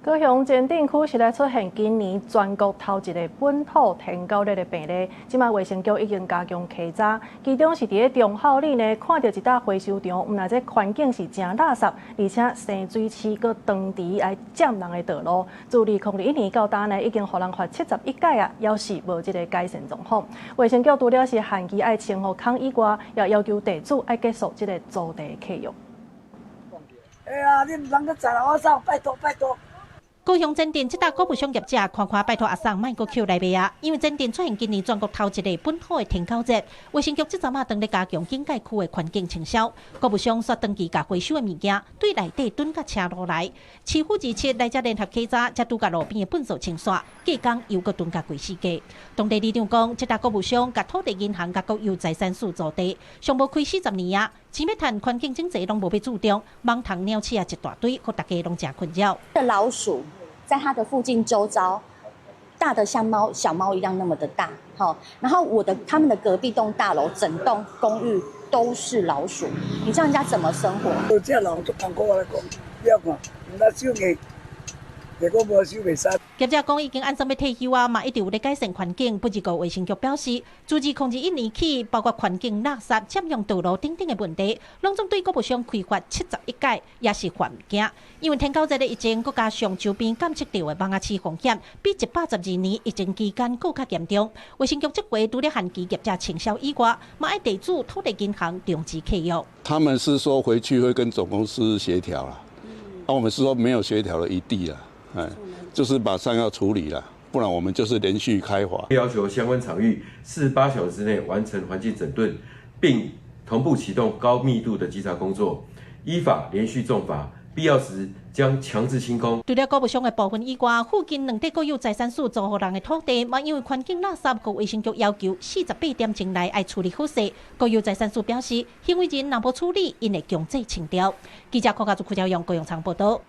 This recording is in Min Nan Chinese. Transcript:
高雄前鎮區實來出現今年全國頭一个本土天狗熱的病例，這擺衛生局已經加強稽查，其中是佇咧忠孝里呢，看著一搭回收場，毋但這環境是誠垃圾，而且深水區閣長池來佔人的道路。自2021年到今呢，已經予人罰71屆啊，猶是無這个改善狀況。衛生局除了是限期愛清予空以外，也要求地主愛結束這个租地契約。哎呀，你毋通閣砸啦！我走，拜託拜託。高雄前鎮這搭穀物商業者看看拜託阿桑莫閣抾來賣啊，因為前鎮出現今年全國頭一个本土的天狗熱，衛生局這陣仔當咧加強警戒區的環境清掃，穀物商煞長期共回收的物件對內底囤佮車路來，市府27來遮聯合稽查，才拄共路邊的糞埽清煞，隔工又閣囤佮規死家。當地里長講，這搭穀物商共土地銀行共國有財產署租地，上無開40年啊，錢欲趁環境整齊攏無欲注重，蠓蟲鳥鼠仔一大堆，予大家攏誠困擾。老鼠在它的附近周遭，大的像貓小貓一樣那麼的大，好，然後我的他們的隔壁棟大樓整棟公寓都是老鼠，你叫人家怎麼生活？這人足艱苦，我來講，你要看，毋但手硬，結果無手袂使。業者講已經按怎欲退休啊，嘛一直有咧改善環境。不過衛生局表示，自2021年起，包括環境垃圾佔用道路等等的問題，攏總對穀物商開罰71屆，也是犯毋驚。因為天狗熱的疫情，閣加上周邊監測著的蠓仔鼠風險，比112年疫情期間閣較嚴重。衛生局這回除了限期業者清掃以外，嘛愛地主土地銀行終止契約。他們是說回去會跟總公司協調啦，啊，我們是說沒有協調的餘地啦，哎，就是馬上要處理了，不然我們就是連續開罰。要求相關場域48小時之內完成環境整頓，並同步啟動高密度的稽查工作，依法連續重罰，必要時將強制清空。除了穀物商的部分以外，附近兩塊國有財產署租予人的土地，嘛因為環境垃圾，予衛生局要求48點鐘內愛處理好勢。國有財產署表示，行為人若無處理，𪜶會強制清掉。記者柯家祖、柯家勇、高永昌報道。